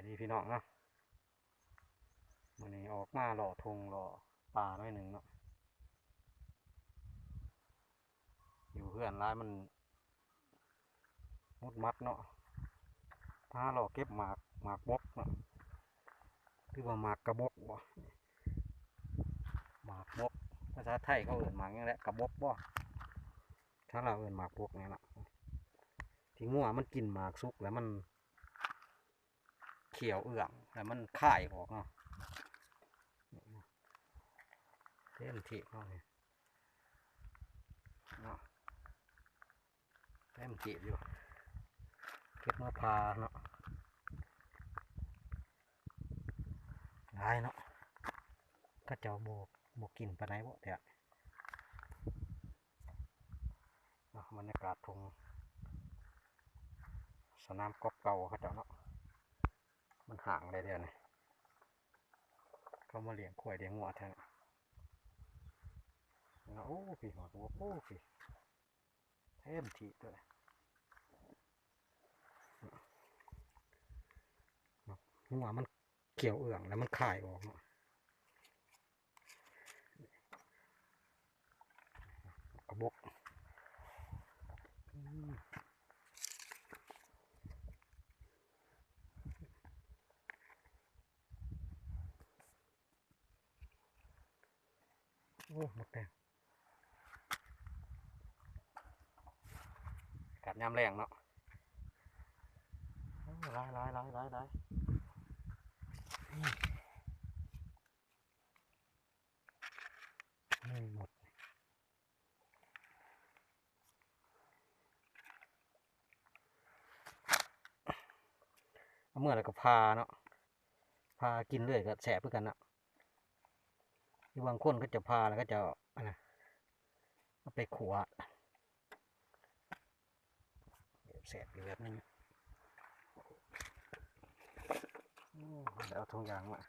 ດີພີ່ນ້ອງເນາະ ມື້ນີ້ອອກມາເລາະທົ່ງເລາະປ່າໜ້ອຍໜຶ່ງເນາະ ຢູ່ເຮືອນຫຼາຍມັນມຸດມັດເນາະ ຫາເລາະເກັບໝາກ ໝາກບົກເນາະ ຫຼືວ່າໝາກກະບົກບໍ ໝາກບົກ ພາສາໄທເຂົາເອີ້ນໝາກຫຍັງແຫຼະ ກະບົກບໍ ທາງລາວເອີ້ນໝາກບົກນີ້ລະ ທີ່ງົວມັນກິນໝາກສຸກແລ້ວມັນ ຂ້ຽວເອື້ອງ ແລ້ວມັນຄາຍອອກເນາະ ເຕັມທີ່ເນາະ ນີ້ເນາະ ເຕັມທີ່ຢູ່ ເກັບມາຜ່າເນາະ ຫຼາຍເນາະ ເຂົາເຈົ້າບໍ່ ບໍ່ກິນປານໃດບໍ ແທ້ ເນາະ ບັນຍາກາດທົ່ງສະໜາມກອບເກົ່າເຂົາເຈົ້າເນາະ ມັນຫ້າງແລ້ວດຽວນີ້ ເຂົາມາລ້ຽງຄວາຍລ້ຽງງົວແທ້ ໂອ້ ພີ້ ໂອ້ ພີ້ ເຕັມທີ່ໂຕນີ້ ງົວມັນຂ້ຽວເອື້ອງແລ້ວມັນຄາຍອອກເນາະ ກະບົກ ໂອ້ ໝົດແລ້ວ ອາກາດຍາມແລ້ງເນາະ ໂອ້ ຫຼາຍໆໆໆ ນີ້ໝົດ ເອົາເມືອແລ້ວກໍຜ່າເນາະ ຜ່າກິນເລີຍກໍແຊບຄືກັນເນາະ ຄືບາງຄົນເຂົາເຈົ້າຜ່າແລ້ວເຂົາເຈົ້າ ອັນນະ ເອົາໄປຂົ້ວ ແຊບອີກແບບໜຶ່ງ ໂອ້ ເອົາຖົງຢາງມາ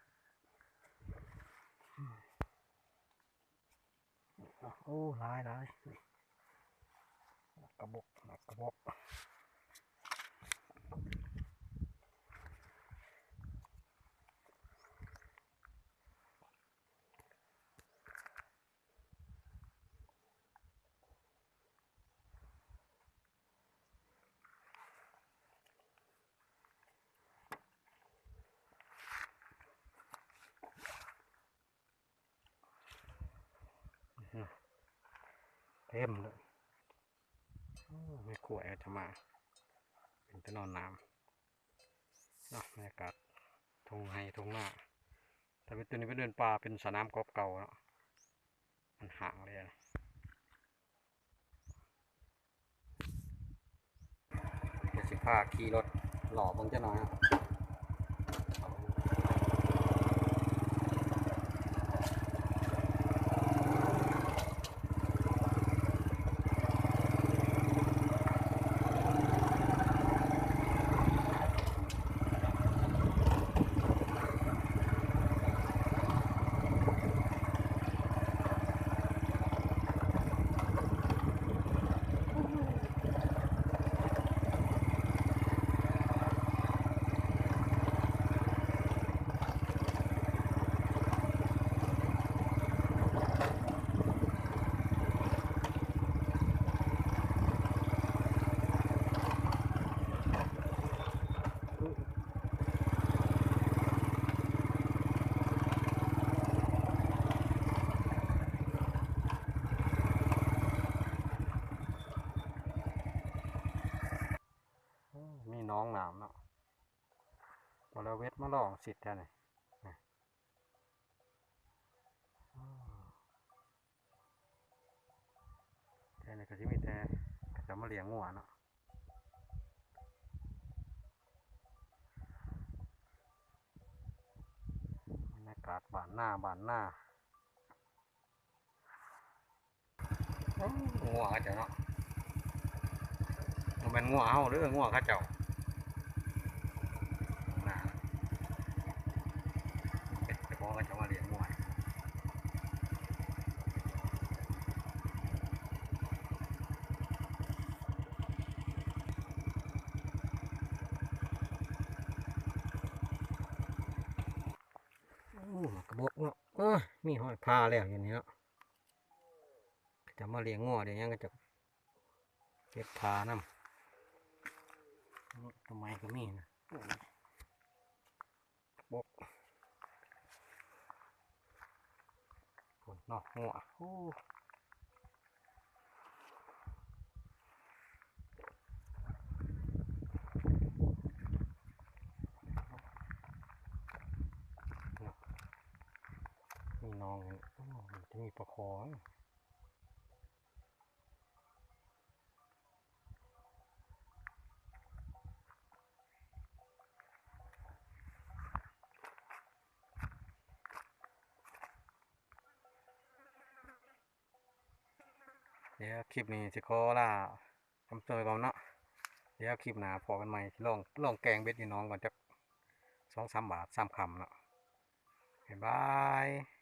ໂອ້ ຫຼາຍໆ ໝາກກະບົກ ໝາກກະບົກ ເຕັມເລີຍ ໂອ້ ແມ່ຂວາຍເຂົາຈະມາ ເປັນຕານອນນ້ຳເນາະ ບັນຍາກາດທົ່ງໄຮ່ທົ່ງນາ ຖ້າເປັນໂຕນີ້ເປັນເດີ່ນປ່າ ເປັນສະໜາມກອບເກົ່າເນາະ ມັນຫ້າງເລີຍ. ດຽວຊິພາຂີ່ລົດເລາະເບິ່ງຈັກໜ່ອຍເນາະ. ໂອ້ ມີໜອງນ້ຳເນາະ ບໍ່ລະເວັດມາລອງສິດແທ້ນີ້. ແຖວນີ້ກໍຊິມີແຕ່ເຂົາເຈົ້າມາລ້ຽງງົວເນາະ ບັນຍາກາດບ້ານນາ ບ້ານນາ. ໂອ້ ງົວເຂົາເຈົ້າເນາະ ບໍ່ແມ່ນງົວເຮົາເດີ ງົວເຂົາເຈົ້າ ເປັນເຈົ້າຂອງເຂົາເຈົ້າມາລ້ຽງງົວ. ໂ หมากกระบกเนาะ เอ้ย มีหอยพาแล้วอยู่นี่เนาะ จะมาเลี้ยงงัวเลี้ยงหยังก็จะเก็บพานำ นี่ต้นไม้ก็มีนะ บก โอ้ นอกงัว โอ้ มีน้อง โอ้ จะมีปลาคอ เดี๋ยวคลิปนี้สิขอลาคำเตือนก่อนเนาะ เดี๋ยวคลิปหน้าพอกันใหม่ สิลอง ลองแกงเบ็ดอยู่หนองก่อนจักสองสามบาท สามค่ำเนาะ บ๊ายบาย